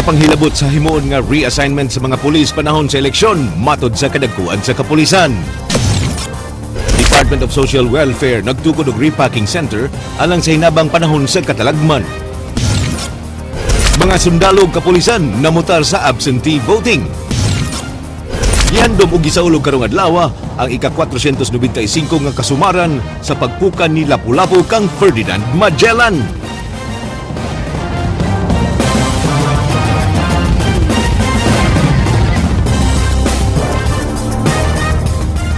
panghilabot sa himuon nga reassignment sa mga pulis panahon sa eleksyon, matod sa kadagkuan sa kapulisan. Department of Social Welfare nagtukod og repacking center alang sa hinabang panahon sa katalagman. Mga sundalo ug kapulisan namutar sa absentee voting. Gihandom og gisaulog karong adlaw ang ika-495 nga kasumaran sa pagpukan ni Lapu-Lapu kang Ferdinand Magellan.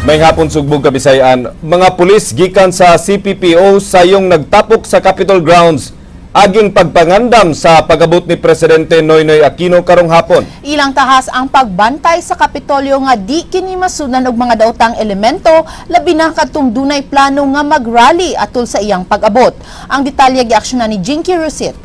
May hapon, Sugbong Kabisayan, mga pulis gikan sa CPPO sayong nagtapok sa Capitol grounds aging pagpangandam sa pag-abot ni Presidente Noynoy Aquino karong hapon. Ilang tahas ang pagbantay sa Kapitolyo nga di kini masunan og mga daotang elemento, labi na kadtong dunay plano nga mag-rally atol sa iyang pag-abot. Ang detalye giaksyonan ni Jinky Rusit.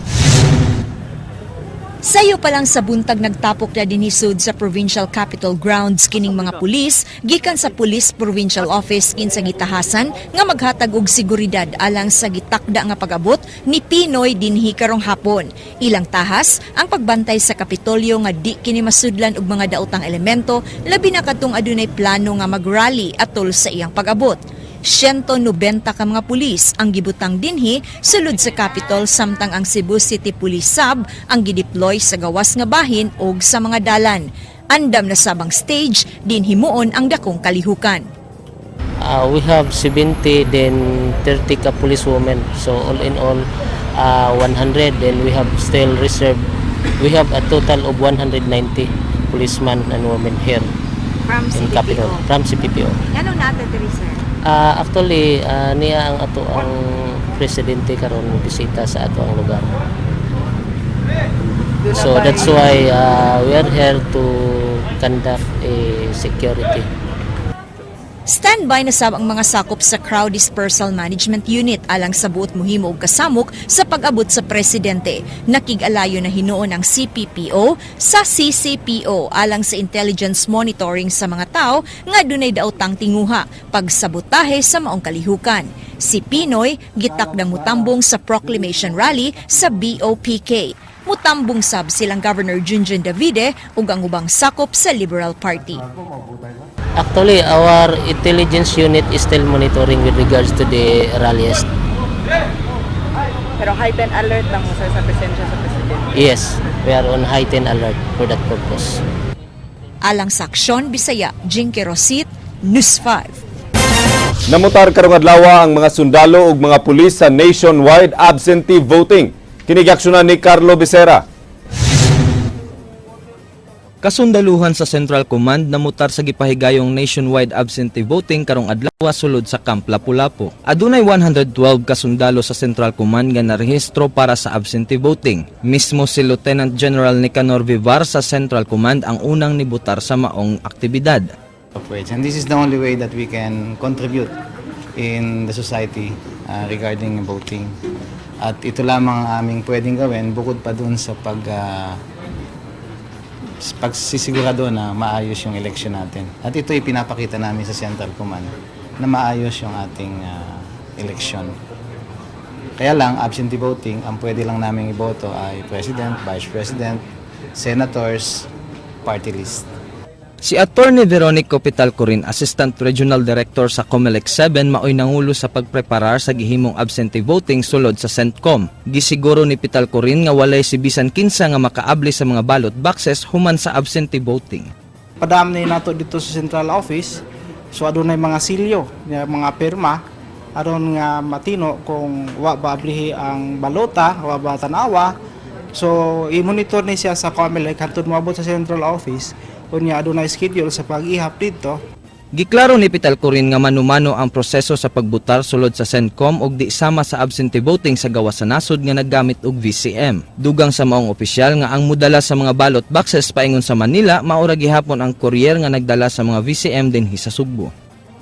Sayo pa lang sa buntag, nagtapok na dinhi sud sa Provincial Capitol grounds kining mga pulis gikan sa Police Provincial Office, kinsa gitahasan nga maghatag og seguridad alang sa gitakda nga pag-abot ni PNoy dinhi karong hapon. Ilang tahas ang pagbantay sa Kapitolyo nga di kini masudlan og mga daotang elemento, labi na kadtong adunay plano nga mag-rally atol sa iyang pag-abot. 190 ka mga pulis ang gibutang dinhi sulod sa Capitol, samtang ang Cebu City Police Sub ang gideploy sa gawas nga bahin og sa mga dalan. Andam na sab ang stage din himuon ang dakong kalihukan. We have 70, then 30 ka police women. So all in all, 100. Then we have still reserve. We have a total of 190 policemen and women here From in CPPO. Capitol from CPPO. Nganong naa ta diri, sir? Actually, niya ang ato ang presidente karon bisita sa ato ang lugar. So that's why we are here to conduct a security. Standby na sab ang mga sakop sa Crowd Dispersal Management Unit alang sa buot muhimo og kasamok sa pag-abot sa presidente. Nakig-alayo na hinuon ang CPPO sa CCPO alang sa intelligence monitoring sa mga tao nga dunay daotang tinguha pagsabotahe sa maong kalihukan. Si PNoy gitakdang mutambong sa proclamation rally sa BOPK. Mutambong sab silang Governor Junjun Davide ug ang ubang sakop sa Liberal Party. Actually, our intelligence unit is still monitoring with regards to the rallies. Pero heightened alert lang mo, sir, sa presensya sa presidente. Yes, we are on heightened alert for that purpose. Alang sa Aksyon Bisaya, Jinky Rosit, News 5. Namutar karong adlaw ang mga sundalo ug mga pulis sa nationwide absentee voting. Kini giaksyonan ni Carlo Becerra. Kasundaluhan sa Central Command namutar sa gipahigayong nationwide absentee voting karong adlaw sulod sa Camp Lapu-Lapu. Adunay 112 kasundalo sa Central Command nga narehistro para sa absentee voting. Mismo si Lieutenant General Nicanor Vivar sa Central Command ang unang nibutar sa maong aktibidad. Of. And this is the only way that we can contribute in the society regarding voting. At ito lamang ang aming pwedeng gawin bukod pa dun sa pagsisigurado na maayos yung election natin. At ito ipinapakita namin sa Central Command na maayos yung ating election. Kaya lang, absentee voting, ang pwede lang namin iboto ay President, Vice President, Senators, party list. Si Attorney Veronico Pitalcorin, Assistant Regional Director sa COMELEC 7, maoy nangulo sa pagpreparar sa gihimong absentee voting sulod sa CENTCOM. Gisiguro ni Pitalcorin nga walay si bisan kinsa nga makaabli sa mga ballot boxes human sa absentee voting. Padam ni nato dito sa central office, so adunay mga silyo nga mga pirma aron nga matino kung wa ba ablihi ang balota, wa ba tanawa. So i-monitor ni siya sa COMELEC hantod moabot sa central office. Unya adunay schedule sa pag-ihap dito. Giklaro ni Pitalcorin nga manumano ang proseso sa pagbutar sulod sa CENTCOM og di sama sa absentee voting sa gawas sa nasod nga naggamit og VCM. Dugang sa maong opisyal nga ang mudala sa mga ballot boxes paingon sa Manila maura gihapon ang courier nga nagdala sa mga VCM dinhi sa Sugbo.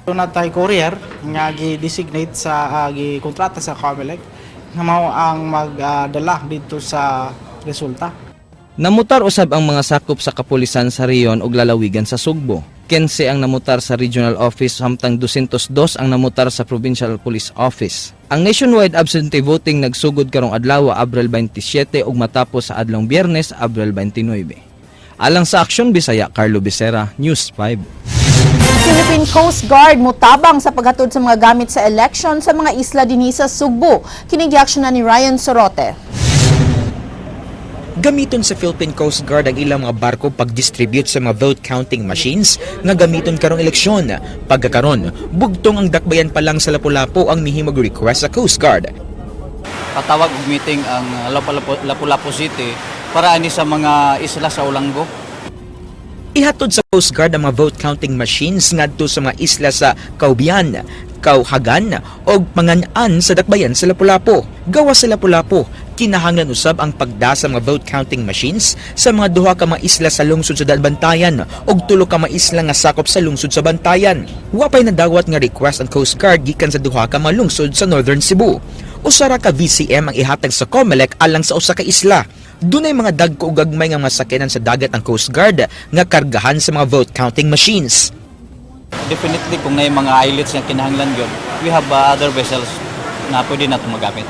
Duna tay courier nga gi-designate sa gi-kontrata sa COMELEC nga mao ang magdala dito sa resulta. Namutar usab ang mga sakop sa kapulisan sa rehiyon ug lalawigan sa Sugbo. 15 ang namutar sa regional office, samtang 202 ang namutar sa Provincial Police Office. Ang nationwide absentee voting nagsugod karong adlaw, Abril 27, ug matapos sa adlong Biyernes, Abril 29. Alang sa Aksyon Bisaya, Carlo Becerra, News 5. Philippine Coast Guard mutabang sa paghatod sa mga gamit sa election sa mga isla dinhi sa Sugbo. Kini giaksyonan ni Ryan Sorote. Gamiton sa Philippine Coast Guard ang ilang mga barko pag-distribute sa mga vote counting machines nga gamiton karong eleksyon. Pagkakaron, bugtong ang dakbayan pa lang sa Lapu-Lapu ang mihimog request sa Coast Guard. Patawag og meeting ang Lapu-Lapu City para ani sa mga isla sa Olango. Ihatod sa Coast Guard ang mga vote counting machines ngadto sa mga isla sa Caubian, Kauhagan ug Pangan-an sa dakbayan sa Lapu-Lapu. Gawas sa Lapu-Lapu, kinahanglan usab ang pagda sa mga vote counting machines sa mga duha ka mga isla sa lungsod sa Daanbantayan ug tulo ka mga isla nga sakop sa lungsod sa Bantayan. Wa pay nadawat nga request ang Coast Guard gikan sa duha ka mga lungsod sa Northern Cebu. Usa ra ka VCM ang ihatag sa COMELEC alang sa usa ka isla. Dunay mga dagko ug gagmay nga mga sakyanan sa dagat ang Coast Guard nga kargahan sa mga vote counting machines. Definitely kung naay mga islets nga kinahanglan gyud, we have other vessels na pwede nato magamit.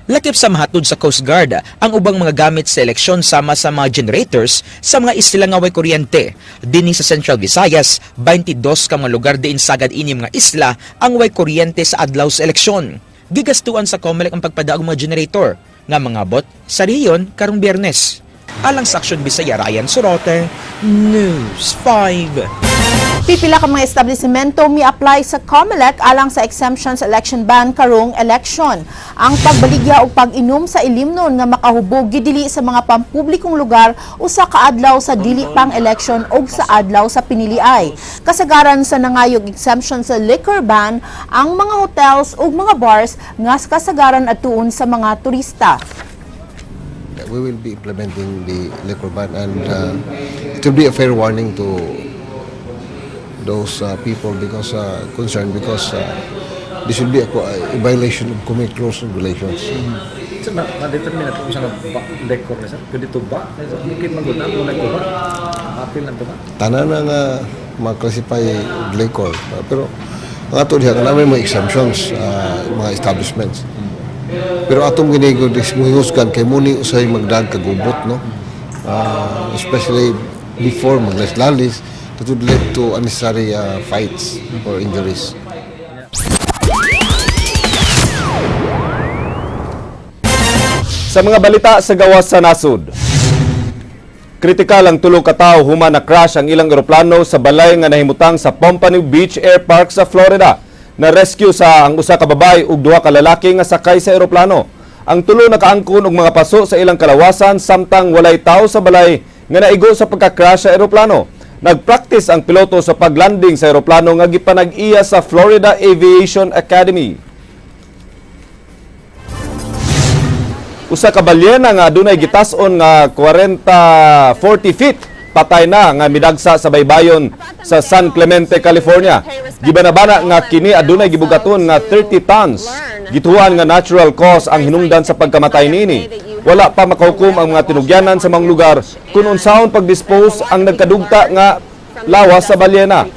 Lakip sa mahatod sa Coast Guard ang ubang mga gamit sa eleksyon sama sa mga generators sa mga isla nga way kuryente. Dinhi sa Central Visayas, 22 ka mga lugar diin sagad ini mga isla ang way kuryente sa adlaw sa eleksyon. Gigastuan sa COMELEC ang pagpadaog mga generator nga mangabot sa rehiyon karong Biyernes. Alang sa Aksyon Bisaya, Ryan Sorote, News 5. Pipila ka mga establishmento mi-apply sa COMELEC alang sa exemption sa election ban karong election. Ang pagbaligya og pag-inom sa ilimnon nga makahubog gidili sa mga pampublikong lugar usa ka adlaw sa dili pang election og sa adlaw sa piniliay. Kasagaran sa nangayog exemption sa liquor ban ang mga hotels ug mga bars nga kasagaran atuon sa mga turista. We will be implementing the liquor ban and it will be a fair warning to those people because concerned because this will be a violation of COMELEC rules and regulations. Sir, na-determine na kung saan ba liquor ni sir? Pwede ito ba? Mungkin maguna kung ito ba? Apil na ito ba? Tanan na nga ma-classify og liquor. Pero ang ato diha namin mga exemptions, mga establishments. Pero atong ginigod is muhusgan kay muni usay magdag kagubot, no? Especially before maglalis, that would lead to unnecessary fights or injuries. Sa mga balita sa gawas sa nasod, kritikal ang tulo ka tawo human na crash ang ilang eroplano sa balay nga nahimutang sa Pompano Beach Air Park sa Florida. Na-rescue sa ang usa ka babae ug duha ka lalaki nga sakay sa eroplano. Ang tulo nakaangkon og mga paso sa ilang kalawasan samtang walay tawo sa balay nga naigo sa pagka-crash sa eroplano. Nagpractice ang piloto sa paglanding sa eroplano nga gipanag-iya sa Florida Aviation Academy. Usa ka balyena nga adunay gitas-on nga 40 40 feet patay na nga midagsa sa baybayon sa San Clemente, California. Gibanabana nga kini adunay gibugaton nga 30 tons. Gituan nga natural cause ang hinungdan sa pagkamatay niini. Wala pa makahukom ang mga tinugyanan sa mga lugar kung unsaon pagdispose ang nagkadugta nga lawas sa balyena.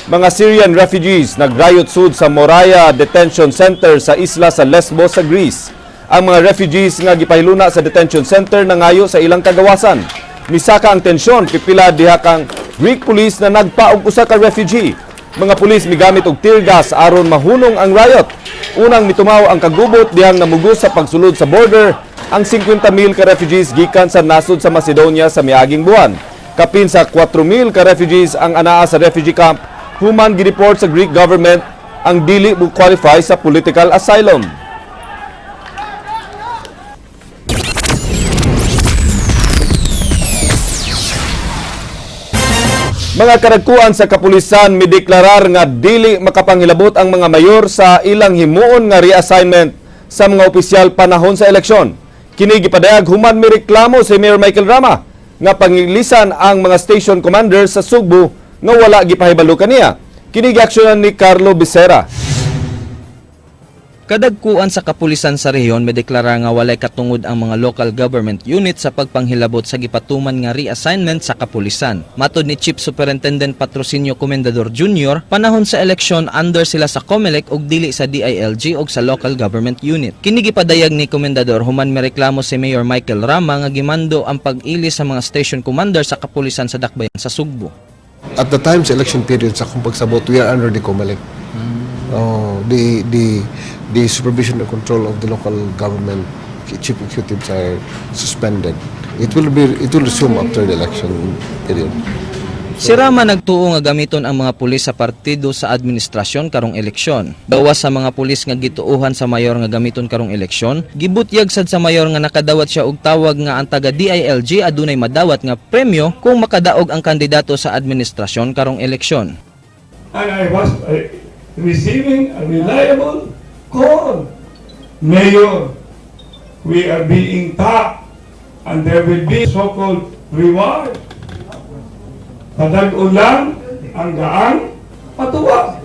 Mga Syrian refugees nagrayot sud sa Moria Detention Center sa isla sa Lesbos sa Greece. Ang mga refugees nga gipahiluna sa detention center nangayo sa ilang kagawasan. Misaka ang tensyon pipila diha kang Greek police na nagpa og usa ka refugee. Mga pulis migamit og tear gas aron mahunong ang riot. Unang mitumaw ang kagubot dihang namugos sa pagsulod sa border ang 50,000 ka refugees gikan sa nasod sa Macedonia sa miaging buwan. Kapin sa 4,000 ka refugees ang anaa sa refugee camp human gireport sa Greek government ang dili mo qualify sa political asylum. Mga karagkuan sa kapulisan mideklarar nga dili makapanghilabot ang mga mayor sa ilang himuon nga reassignment sa mga opisyal panahon sa eleksyon. Kini gipadayag human mireklamo si Mayor Michael Rama nga pangilisan ang mga station commander sa Sugbo nga wala gipahibalo kaniya. Kini giaksyonan ni Carlo Becerra. Kadagkuan sa kapulisan sa rehiyon medeklara nga walay katungod ang mga local government unit sa pagpanghilabot sa gipatuman nga reassignment sa kapulisan. Matod ni Chief Superintendent Patrocinio Comendador Jr., panahon sa eleksyon under sila sa COMELEC ug dili sa DILG og sa local government unit. Kini gipadayag ni Comendador human mereklamo si Mayor Michael Rama nga gimando ang pag-ili sa mga station commander sa kapulisan sa Dakbayan sa Sugbo. At the time sa election period, sa akong pagsabot, we are under the COMELEC. Oh, the supervision and control of the local government chief executives are suspended. It will resume after the election period. Si Rama nagtuo nga gamiton ang mga pulis sa partido sa administrasyon karong eleksyon. Gawas sa mga pulis nga gituohan sa mayor nga gamiton karong eleksyon, gibutyag sad sa mayor nga nakadawat siya og tawag nga ang taga DILG adunay madawat nga premyo kung makadaog ang kandidato sa administrasyon karong eleksyon. And I was receiving a reliable call. "Mayor, we are being tapped and there will be so-called reward." Padag-on lang ang gaang patuwa.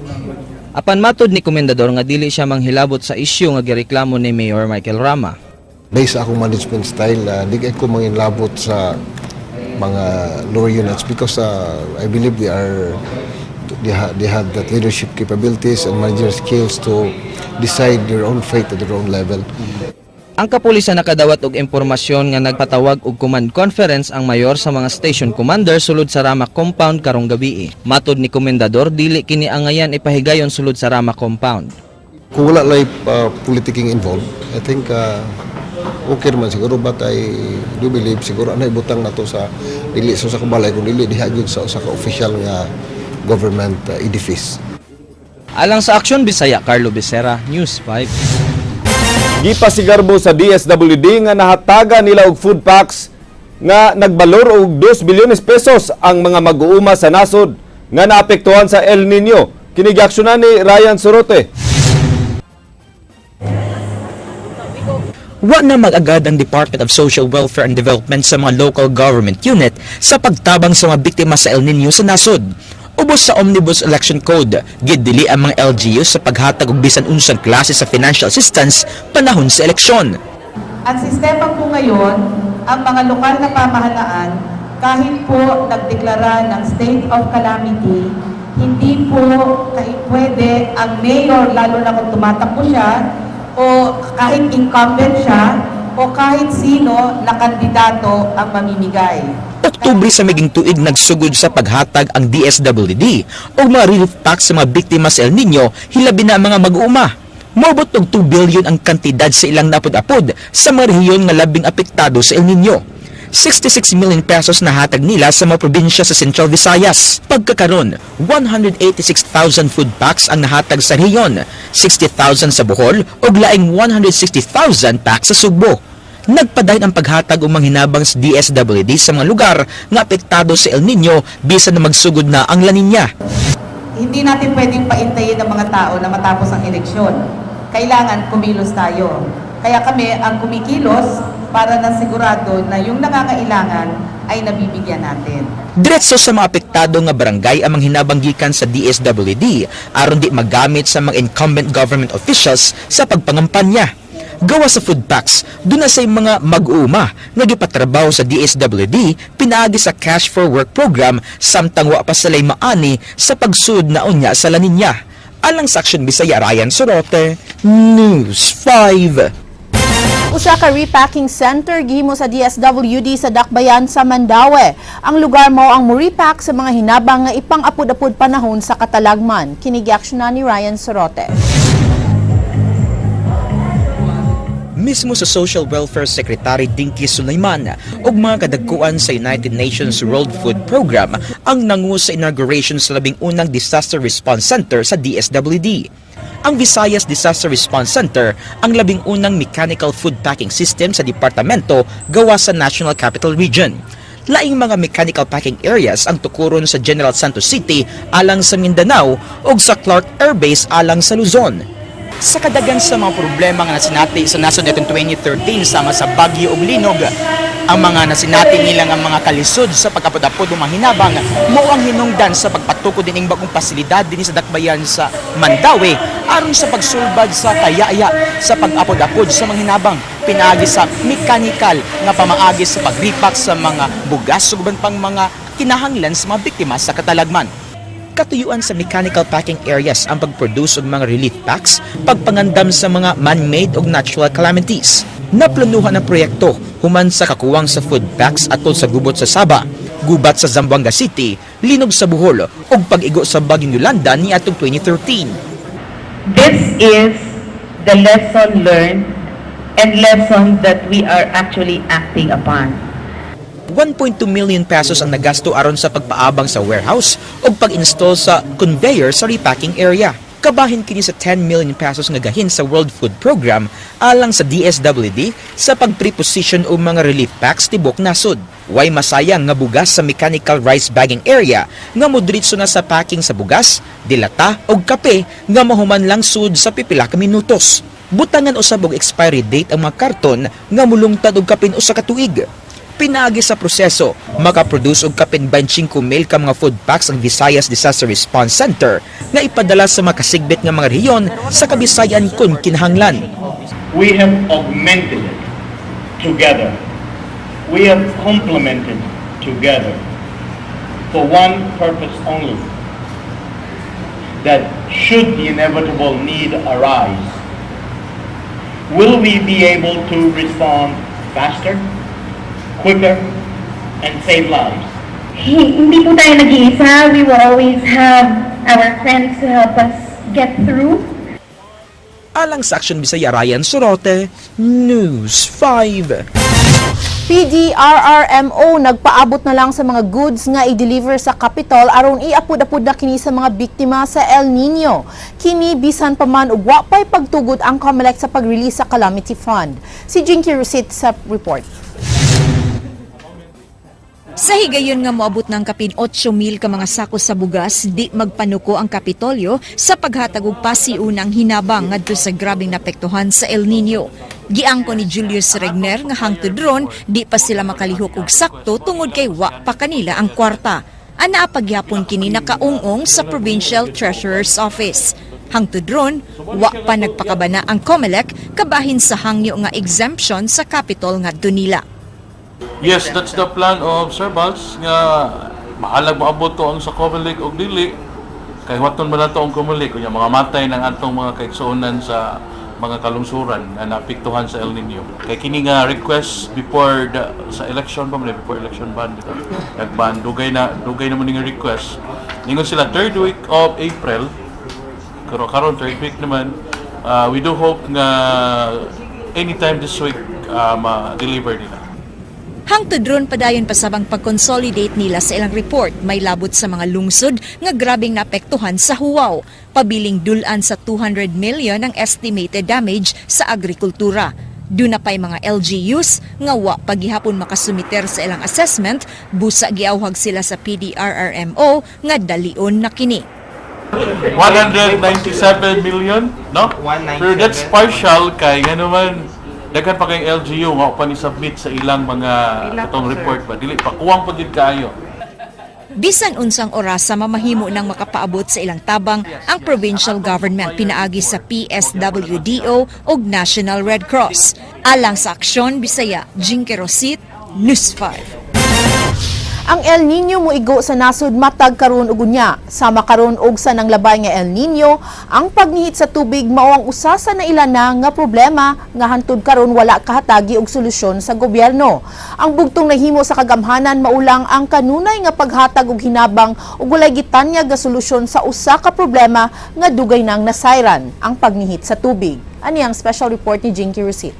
Apan matod ni Komendador nga dili siya manghilabot sa isyu nga gireklamo ni Mayor Michael Rama. Based sa akong management style, di kay ko manginlabot sa mga lower units because I believe they have that leadership capabilities and managerial skills to decide their own fate at their own level. Ang kapulisan nakadawat og impormasyon nga nagpatawag og command conference ang mayor sa mga station commander sulod sa Rama compound karong gabii. Matod ni Komendador, dili kini angayan ipahigayon sulod sa Rama compound. Kung wala lang politicking involved, I think okay naman siguro, but I do believe siguro ano ibutang na to sa dili sa usa ka balay kung dili diha gyud sa usa ka official nga government edifice. Alang sa Aksyon Bisaya, Carlo Becerra, News 5. Gipasigarbo sa DSWD nga nahatagan nila og food packs nga nagbalor og 2 bilyones pesos ang mga mag-uuma sa nasod nga naapektuhan sa El Nino. Kini giaksyonan ni Ryan Sorote. Wa na mag-agad ang Department of Social Welfare and Development sa mga local government unit sa pagtabang sa mga biktima sa El Nino sa nasod. Ubos sa Omnibus Election Code, gidili ang mga LGU sa paghatag og bisan unsang klase sa financial assistance panahon sa eleksyon. Ang sistema po ngayon, ang mga lokal na pamahalaan, kahit po nagdeklara ng state of calamity, hindi po pwede ang mayor, lalo na kung tumatakbo siya, o kahit incumbent siya, o kahit sino na kandidato ang mamimigay. Oktubre sa miging tuig nagsugod sa paghatag ang DSWD og mga relief packs sa mga biktima sa El Nino, hilabi na ang mga mag-uuma. Moabot og 2 billion ang kantidad sa ilang naapod-apod sa mga rehiyon nga labing apektado sa El Nino. 66 million pesos na hatag nila sa mga probinsya sa Central Visayas. Pagkakaron, 186,000 food packs ang nahatag sa rehiyon, 60,000 sa Bohol ug laing 160,000 packs sa Sugbo. Nagpadayon ang paghatag og manghinabang sa DSWD sa mga lugar nga apektado sa El Nino bisan na magsugod na ang La Nina. Hindi natin pwedeng paintayin ng mga tao na matapos ang eleksyon. Kailangan kumilos tayo. Kaya kami ang kumikilos para na sigurado na yung nangangailangan ay nabibigyan natin. Diretso sa mga apektado nga barangay ang manghinabang gikan sa DSWD aron di magamit sa mga incumbent government officials sa pagpangampanya. Gawas sa food packs, duna say mga mag-uuma nga gipatrabaho sa DSWD pinaagi sa Cash for Work program samtang wa pa sila'y maani sa pagsud na unya sa La Nina. Alang sa Aksyon Bisaya, Ryan Sorote, News 5. Usa ka repacking center gihimo sa DSWD sa Dakbayan sa Mandaue. Ang lugar mao ang mo-repack sa mga hinabang nga ipang-apod-apod panahon sa katalagman. Kini giaksyonan ni Ryan Sorote. Mismo sa Social Welfare Secretary Dinky Sulaiman ug mga kadagkuan sa United Nations World Food Program ang nangu sa inauguration sa 11 disaster response center sa DSWD. Ang Visayas Disaster Response Center ang 11 mechanical food packing system sa departamento gawas sa National Capital Region. Laing mga mechanical packing areas ang tukuron sa General Santos City alang sa Mindanao ug sa Clark Air Base alang sa Luzon. Sa kadagan sa mga problema nga nasinati sa nasod nitong 2013 sama sa bagyo ug linog, ang mga nasinati nila nga mga kalisod sa pagkapod-apod ng mga hinabang mao ang hinungdan sa pagpatukod dining bagong pasilidad dinhi sa Dakbayan sa Mandaue. aron sa pagsulbad sa kayaya sa pag-apod-apod sa mga hinabang pinaagi sa mechanical nga pamaagi sa pagripak sa mga bugas ug uban pang mga kinahanglan sa mga biktima sa katalagman. Katuyuan sa mechanical packing areas ang pag-produce og mga relief packs, pagpangandam sa mga man-made ug natural calamities. Naplanuhan ang proyekto human sa kakuwang sa food packs atol sa gubot sa Saba, gubat sa Zamboanga City, linog sa Bohol ug pag-igo sa Bagyong Yolanda niadtong 2013. This is the lesson learned and lesson that we are actually acting upon. 1.2 million pesos ang nagasto aron sa pagpaabang sa warehouse ug pag-install sa conveyor sa repacking area. Kabahin kini sa 10 million pesos nga gahin sa World Food Program alang sa DSWD sa pag-preposition og mga relief packs tibok nasod. Way masayang nga bugas sa mechanical rice bagging area nga modritso na sa packing sa bugas, dilata og kape nga mahuman lang sud sa pipila ka minutos. Butangan usab og expiry date ang mga karton nga mulungtad og kapin usa ka tuig. Pinaagi sa proseso, makaproduce og kapin 25 mil ka mga food packs ang Visayas Disaster Response Center nga ipadala sa mga kasigbit nga mga rehiyon sa Kabisayan kung kinahanglan. We have augmented it together. We have complemented together for one purpose only: that should the inevitable need arise, will we be able to respond faster, quicker, and save lives? Hindi po tayo nag-iisa. We will always have our friends to help us get through. Alang sa Action Bisaya, Ryan Sorote, News 5. PDRRMO nagpaabot na lang sa mga goods nga i-deliver sa Capitol aron iapod-apod na kini sa mga biktima sa El Nino. Kini bisan pa man og wa pay pagtugot ang COMELEC sa pag-release sa Calamity Fund. Si Jinky Rosit sa report. Sa higayon nga moabot ng kapin 8,000 ka mga sako sa bugas, di magpanuko ang Kapitolyo sa paghatag og pasiunang hinabang ngadto sa grabeng naapektuhan sa El Nino. Giangko ni Julius Regner nga hangtod ron di pa sila makalihok og sakto tungod kay wa pa kanila ang kwarta. Anaa pagyapon kini nakaungong sa Provincial Treasurer's Office. Hangtod ron, wa pa nagpakabana ang COMELEC kabahin sa hangyo nga exemption sa Capitol ngadto nila. Yes, that's the plan of Sir Bals nga mahalag moabot to ang sa COMELEC og dili kay huwaton man nato ang COMELEC kunya mga matay ng atong mga kaigsuonan sa mga kalungsuran nga naapektuhan sa El Nino. Kay kini nga request before the, sa election pa man eh, before election ban dito. Nagban dugay na mo ni nga request. Ningon sila third week of April, pero karon third week naman, we do hope nga anytime this week ma-deliver nila. Hangtod ron, padayon pa sabang pag-consolidate nila sa ilang report may labot sa mga lungsod nga grabeng naapektuhan sa huwaw. Pabiling dulan sa 200 million ang estimated damage sa agrikultura. Duna pa'y mga LGUs nga wa pagihapon makasumiter sa ilang assessment, busa giawhag sila sa PDRRMO nga dalion na kini. 197 million, no? Pero that's partial kay nga naman daghan pa kay LGU nga upan i-submit sa ilang mga atong report ba, dili pa, kuwang pa gid kaayo. Bisan unsang orasa, mamahimo nang makapaabot sa ilang tabang ang provincial government pinaagi sa PSWDO ug National Red Cross. Alang sa Aksyon Bisaya, Jinky Rosit, News 5. Ang El Nino moigo sa nasod matag karon ug unya. Sama karon og sa nanglabay nga El Nino, ang pagnihit sa tubig mao ang usa sa nailana nga problema nga hantud karon wala kahatagi og solusyon sa gobyerno. Ang bugtong nahimo sa kagamhanan maulang ang kanunay nga paghatag og hinabang ug walay gitanyag nga solusyon sa usa ka problema nga dugay nang nasayran, ang pagnihit sa tubig. Ani ang special report ni Jinky Rosit.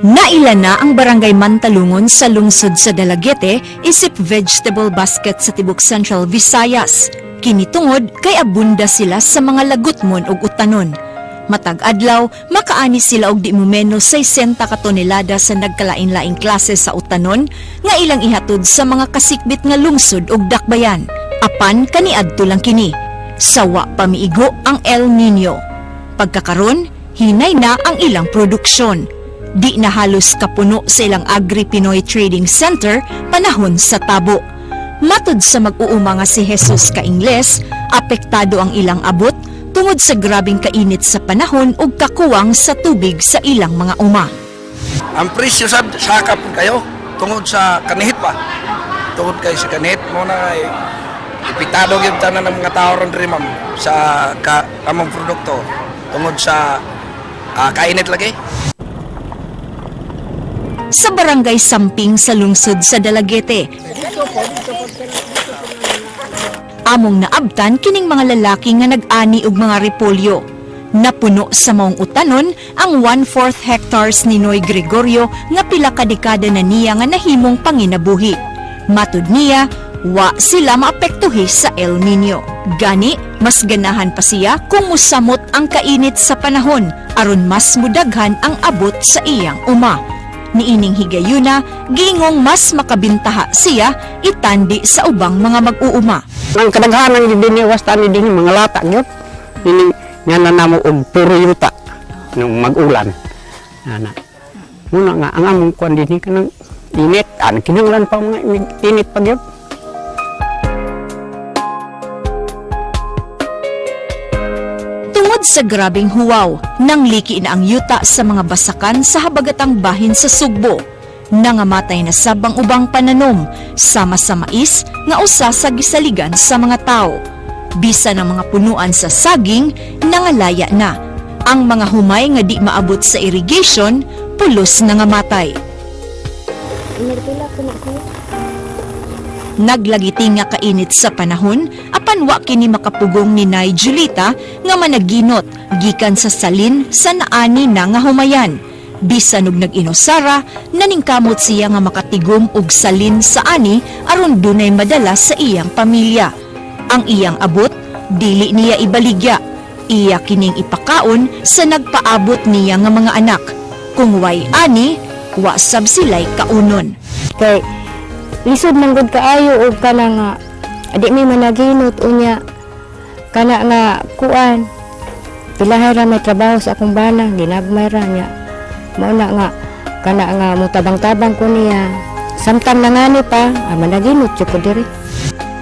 Naila na ang Barangay Mantalungon sa lungsod sa Dalaguete isip vegetable basket sa tibok Central Visayas. Kini tungod kay abunda sila sa mga lagutmon ug utanon. Matag adlaw, makaani sila og di mo menos 60 ka tonelada sa nagkalain-laing klase sa utanon nga ilang ihatod sa mga kasikbit nga lungsod ug dakbayan. Apan kaniadto lang kini. Sawa pa miigo ang El Nino. Pagkakaron, hinay na ang ilang produksyon. Di na halos kapuno sa ilang Agri Pinoy Trading Center panahon sa tabo. Matud sa mag-uuma nga si Jesus Ka-Ingles, apektado ang ilang abot tungod sa grabing kainit sa panahon ug kakuwang sa tubig sa ilang mga uma. Ang presyo sa saka po kayo tungod sa kanihit pa. Tungod kay sa kanihit mo na ipitado gyud tanan ng mga tao ron diri, ma'am, sa ka, among produkto tungod sa kainit lagi. Sa barangay Samping sa lungsod sa Dalaguete, among naabtan kining mga lalaki nga nag-ani og mga repolyo. Napuno sa maong utanon ang 1/4 hectares ni Noy Gregorio nga pila ka dekada na niya nga nahimong panginabuhi. Matud niya, wa sila maapektuhi sa El Nino. Gani, mas ganahan pa siya kung musamot ang kainit sa panahon aron mas mudaghan ang abot sa iyang uma. Niining higayuna, gingong mas makabintaha siya itandi sa ubang mga mag-uuma. Ang kadaghanan gyud dinhi wasta ni dinhi mga lata gyud. Ini nga na namo og puro yuta nung mag-ulan. Ana. Muna nga ang among kuan dinhi kanang init, an kinahanglan pa mga init pa gyud. Tungod sa grabing huwaw, nangliki na ang yuta sa mga basakan sa habagatang bahin sa Sugbo. Nangamatay na sab ang ubang pananom, sama sa mais nga usa sa gisaligan sa mga tao. Bisan ang mga punuan sa saging, nangalaya na. Ang mga humay nga di maabot sa irrigation, pulos nangamatay. Naglagiti nga kainit sa panahon, apan wa kini makapugong ni Nay Julita nga managinot gikan sa salin sa naani na nga humayan. Bisan og nag-inusara, naningkamot siya nga makatigom og salin sa ani aron dunay madala sa iyang pamilya. Ang iyang abot, dili niya ibaligya. Iya kining ipakaon sa nagpaabot niya nga mga anak. Kung way ani, wa sab sila'y kaunon. Kay lisod man gud kaayo og kana nga di mi managinot, unya kana nga kuan, pilahay ra may trabaho sa akong bana, ginagmay ra niya. Mao na nga kana nga mutabang-tabang ko niya samtang nangani pa, managinot jud ko diri.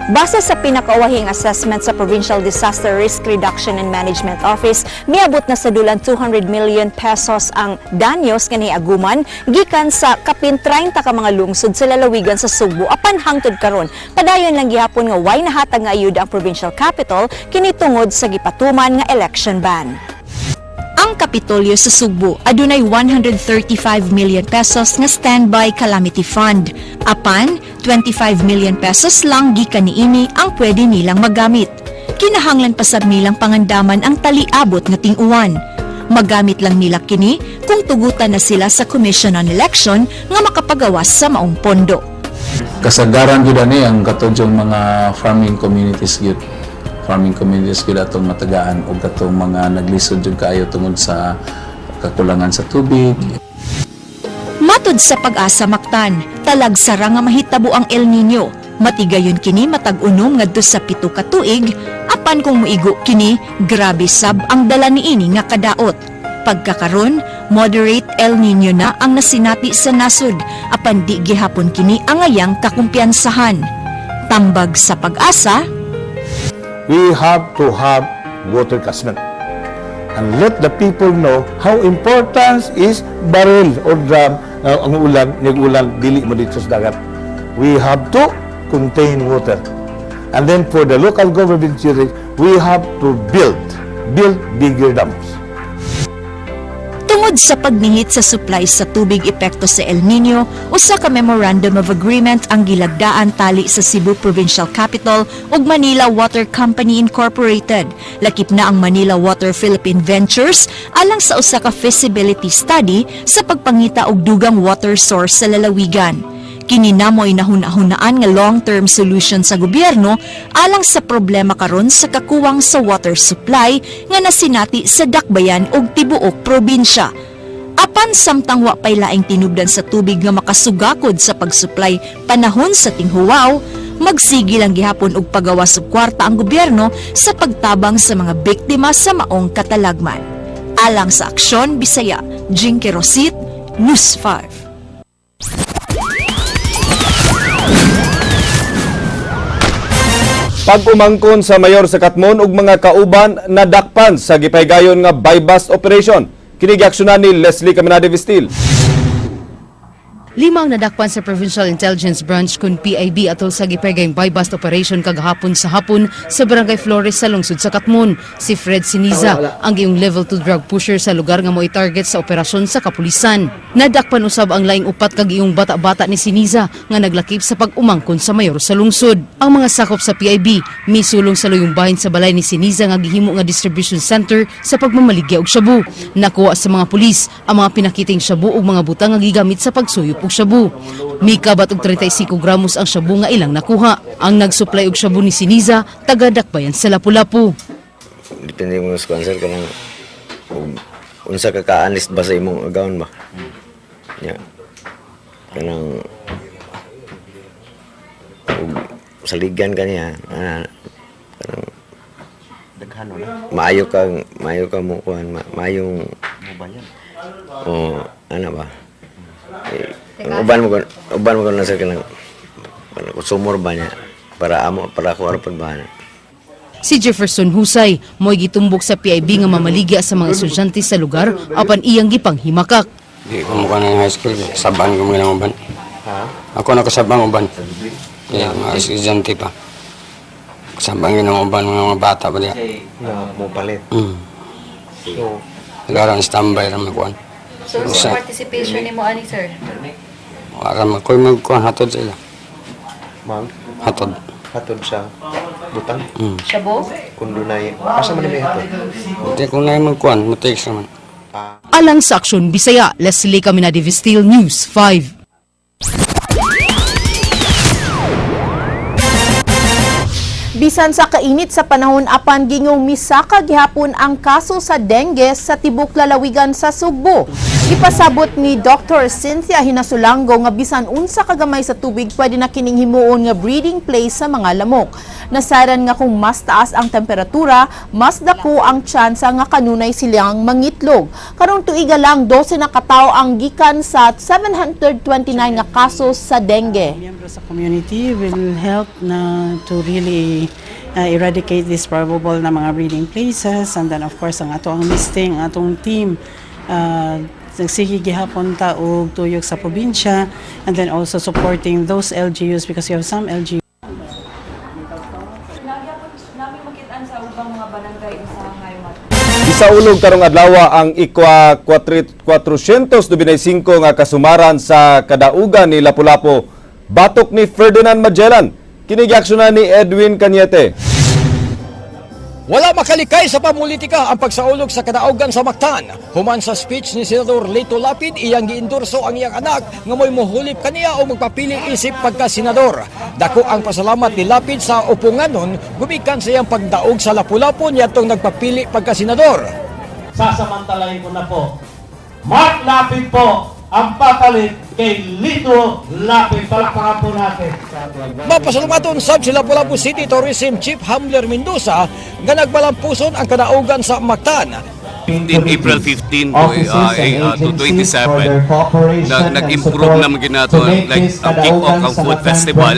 Base sa pinakauwahing assessment sa Provincial Disaster Risk Reduction and Management Office, miabot na sa dulang ₱200 million ang danyos nga niaguman gikan sa kapin 30 ka mga lungsod sa lalawigan sa Sugbo apan hangtod karon, padayon lang gihapon nga way nahatag nga ayuda ang provincial capital kini tungod sa gipatuman nga election ban. Ang Kapitolyo sa Sugbo adunay ₱135 million nga standby calamity fund. Apan ₱25 million lang gikan niini ang pwede nilang magamit. Kinahanglan pa sab nilang pangandaman ang taliabot nga ting-uwan. Magamit lang nila kini kung tugutan na sila sa Commission on Election nga makapagawas sa maong pondo. Kasagaran gyud ani ang katong mga farming communities gyud. Farming communities gyud atong matagaan og katong mga naglisod jud kaayo tungod sa kakulangan sa tubig. Matud sa Pag-asa Mactan, talagsara nga mahitabo ang El Nino. Matigayon kini matag 6 ngadto sa 7 ka tuig, apan kung muigo kini, grabe sab ang dala niini nga kadaot. Pagkakaron, moderate El Nino na ang nasinati sa nasod, apan di gihapon kini angayang kakumpiyansahan. Tambag sa Pag-asa, We have to have water catchment and let the people know how important is barrel or drum ang ulan, nag-ulan, dili mo dito sa dagat. We have to contain water. And then for the local government unit, we have to build bigger dams. Tungod sa pagnihit sa supply sa tubig epekto sa El Nino, usa ka Memorandum of Agreement ang gilagdaan tali sa Cebu Provincial Capital ug Manila Water Company Incorporated. Lakip na ang Manila Water Philippine Ventures alang sa usa ka feasibility study sa pagpangita og dugang water source sa lalawigan. Kini na mo'y nahuna-hunaan nga long-term solution sa gobyerno alang sa problema karon sa kakuwang sa water supply nga nasinati sa Dakbayan ug tibuok probinsya. Apan samtang wa pay laing tinubdan sa tubig nga makasugakod sa pagsupply panahon sa tinghuwaw, magsigi lang gihapon og pagawas og kwarta ang gobyerno sa pagtabang sa mga biktima sa maong katalagman. Alang sa Aksyon Bisaya, Jinky Rosit, News 5. Pag-umangkon sa mayor sa Katmon ug mga kauban nadakpan sa gipahigayon nga buy-bust operation. Kini giaksyonan ni Leslie Caminade Vistil. Lima ang nadakpan sa Provincial Intelligence Branch kun PIB atol sa gipegayong buy-bust operation kagahapon sa hapon sa Barangay Flores sa lungsod sa Katmon. Si Fred Siniza ang iyong level 2 drug pusher sa lugar nga mo'y target sa operasyon sa kapulisan. Nadakpan usab ang laing upat kag iyong bata-bata ni Siniza nga naglakip sa pag-umangkon sa mayor sa lungsod. Ang mga sakop sa PIB misulong sa luyong bahin sa balay ni Siniza nga gihimo nga distribution center sa pagmamaligya og shabu. Nakuha sa mga pulis ang mga pinakiting shabu ug mga butang nga gigamit sa pagsuyop og shabu. Mikabat og 35 gramos ang shabu nga ilang nakuha. Ang nagsupply og shabu ni Siniza taga Dakbayan sa Lapu-Lapu. Depende mo sa kuan sir, kanang ug unsa ka ka-honest ba sa imong agawon ba nya, kanang ug saligan ka niya, kanang Daghan wala. Maayo ka mo kuan, maayong Mubayan. O ano ba eh, ang uban mo kun na sir, kanang kanang consumer ba niya para amo para ako aron ba na. Si Jefferson Husay mo'y gitumbok sa PIB nga mamaligya sa mga estudyante sa lugar apan iyang gipanghimakak. Di ko mukha ng high school, saban ko mga uban. Ha? Ako nakasabang uban. Kaya mga estudyante pa. Kasabang yun ang uban mga bata pa diya. Na mo palit. So, Nagaran standby ra makuan. So, sa participation nimo ani, sir? Wala man ko'y magkuan hatod sa ila. Mag Hatod. Hatod sa butang. Shabu? Kung dunay asa man may hatod? Di ko na magkuan, mutext naman. Alang sa Aksyon Bisaya, Leslie Caminade Vistil, News 5. Bisan sa kainit sa panahon apan gingong misaka gihapon ang kaso sa dengue sa tibok lalawigan sa Sugbo. Ipasabot ni Dr. Cynthia Hinasulango nga bisan unsa kagamay sa tubig pwede na kining himuon nga breeding place sa mga lamok. Nasaran nga kung mas taas ang temperatura, mas dako ang tsansa nga kanunay silang mangitlog. Karong tuiga lang 12 na katawo ang gikan sa 729 nga kaso sa dengue. Miyembro sa community will help na to really eradicate this probable na mga breeding places, and then of course ang ato ang listing, ang atong team, nagsige gihapon ta og tuyok sa probinsya and then also supporting those LGUs because you have some LGUs. Isaulog karong adlaw ang ikwa 495 nga kasumaran sa kadaugan ni Lapu-Lapu batok ni Ferdinand Magellan. Kini giaksyonan ni Edwin Cañete. Wala makalikay sa pamulitika ang pagsaulog sa kadaugan sa Mactan. Human sa speech ni Senador Lito Lapid, iyang giendorso ang iyang anak nga mo'y muhulip kaniya o magpapili isip pagka-senador. Dako ang pasalamat ni Lapid sa upunganon gumikan sa iyang pagdaog sa Lapu-Lapu niadtong nagpapili pagka-senador. Sasamantalahin ko na po. Mark Lapid po ang papalit kay Lito Lapid. Palakpakan po natin. Mapasalamaton sab si Lapu-Lapu City Tourism Chief Hamler Mendoza nga nagbalampuson ang kadaugan sa Mactan. 15, April 15 to 27, nag-improve naman ginato like ang kick-off ang food festival,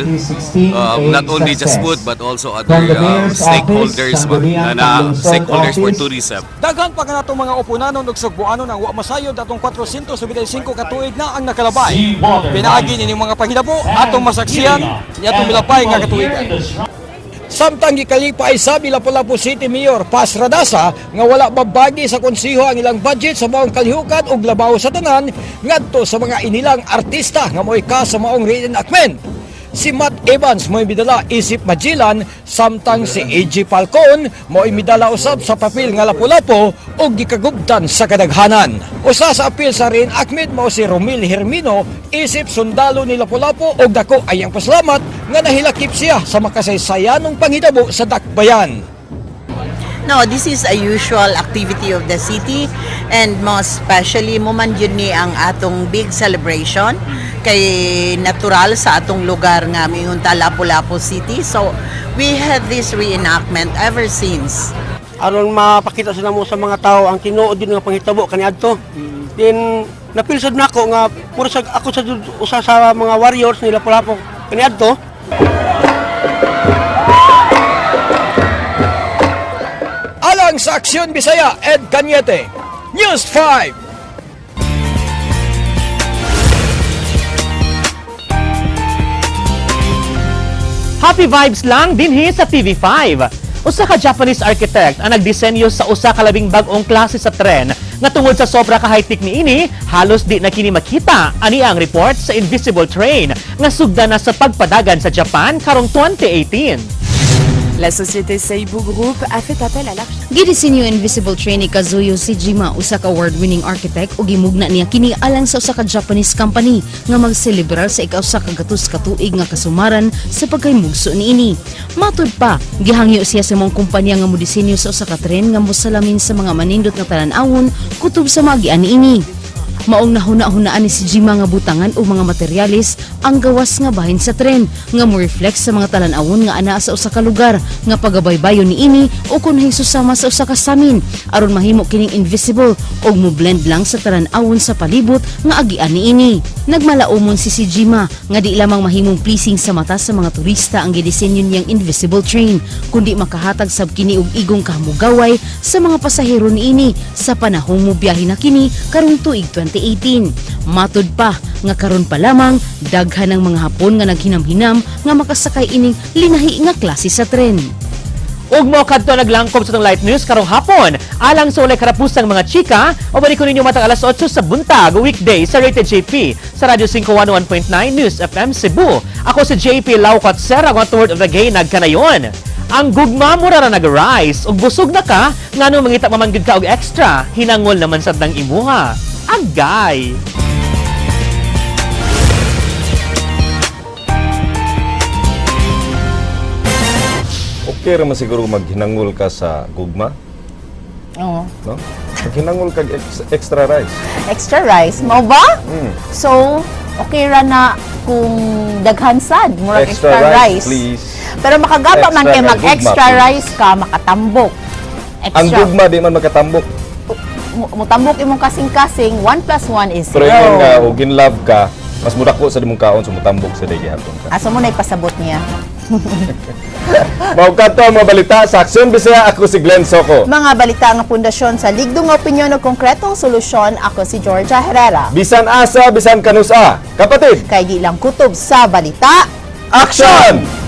not only just food but also other stakeholders na stakeholders for tourism. Daghan pa kanatong mga oponanon ug sugboanon ang wa masayod atong 475 ka tuig na ang nakalabay. Pinaagi nining mga panghitabo atong masaksihan niadtong milapay nga katuigan. Samtang gikalipay sabi Lapu-Lapu City Mayor Paz Radasa nga wala babagi sa konseho ang ilang budget sa maong kalihukan ug labaw sa tanan ngadto sa mga inilang artista nga mo'y ka sa maong reenactment. Si Matt Evans mo'y midala isip Magellan, samtang si AJ Falcon mo'y midala usab sa papel nga Lapu-Lapu ug gikagubtan sa kadaghanan. Usa sa apil sa reenactment mao si Romil Hermino isip sundalo ni Lapu-Lapu ug dako ay ang pasalamat nga nahilakip siya sa makasaysayanong panghitabo sa dakbayan. No, this is a usual activity of the city and most especially mao man gyud ni ang atong big celebration kay natural sa atong lugar nga miingon ta Lapu-Lapu City. So we have this reenactment ever since. Aron mapakita sila mo sa mga tao ang tinuod din nga panghitabo kaniadto. Then napil sad nako nga puro sa ako sa usa sa mga warriors nila Lapu-Lapu kaniadto. Alang sa Aksyon Bisaya, Ed Cañete, News 5. Happy vibes lang dinhi sa TV5. Usa ka Japanese architect ang nagdisenyo sa usa ka labing bag-ong klase sa tren nga tungod sa sobra ka high-tech niini, halos di na kini makita. Ani ang report sa Invisible Train nga sugdan na sa pagpadagan sa Japan karong 2018. La société Seibu Group a fait appel à l'architecte. Gidisenyo Invisible Train ni Kazuyo Sejima, usa ka award-winning architect, ug gimugna niya kini alang sa usa ka Japanese company nga magselebrar sa ika-100 ka tuig nga kasumaran sa pagkaymugso niini. Matud pa, gihangyo siya sa maong kumpanya nga modisenyo sa usa ka tren nga mosalamin sa mga manindot nga talan-awon kutob sa maagian niini. Maong nahuna-hunaan ni Sejima nga butangan og mga materyales ang gawas nga bahin sa tren nga mo-reflect sa mga talan-awon nga anaa sa usa ka lugar nga pagabaybayon niini o kun sama sa usa ka samin aron mahimo kining invisible og mo-blend lang sa talan-awon sa palibot nga agian niini. Nagmalaumon si Sejima nga di lamang mahimong pleasing sa mata sa mga turista ang gidisenyo niyang invisible train, kundi makahatag sab kini og igong kahamugaway sa mga pasahero niini sa panahong mobiyahe na kini karong tuig 2018. Matud pa nga karon pa lamang daghan ang mga Hapon nga naghinam-hinam nga makasakay ining linahi nga klase sa tren. Ug mao kadto naglangkob sa atong Light News karong hapon. Alang sa walay karapusang mga chika, o balik ko ninyo matag alas 8 sa buntag weekday sa Rated JP sa Radyo 5 101.9 News FM Cebu. Ako si JP Laucott Sir, ang word of the gay nagkanayon. Ang gugma mo ra nag-rise ug busog na ka ngano mangita pa man gyud ka og extra, hinangol naman sad nang imuha. Agay! Okay ra man siguro maghinangol ka sa gugma, Oo. No? Maghinangol kag extra rice. Extra rice, mao ba? Mm. So, okay ra na kung daghan sad, murag Extra extra, rice, rice. please. Pero makagaba man Extra kay nga mag-extra gugma, please. rice ka, makatambok. Extra. Ang gugma di man makatambok. Mutambok imong kasing-kasing, 1 plus 1 is Pero 0. ingon nga og in love ka, mas mudako sa imong kaon, so mutambok sa day gihapon ka. Asa mo na ipasabot niya? Mao kadto ang mga balita sa Aksyon Bisaya. Ako si Glenn Soco. Mga balita nga pundasyon sa ligdong opinyon o konkretong solusyon, ako si Georgia Herrera. Bisan asa, bisan kanusa. Kapatid, Kay di lang kutob sa balita. Action!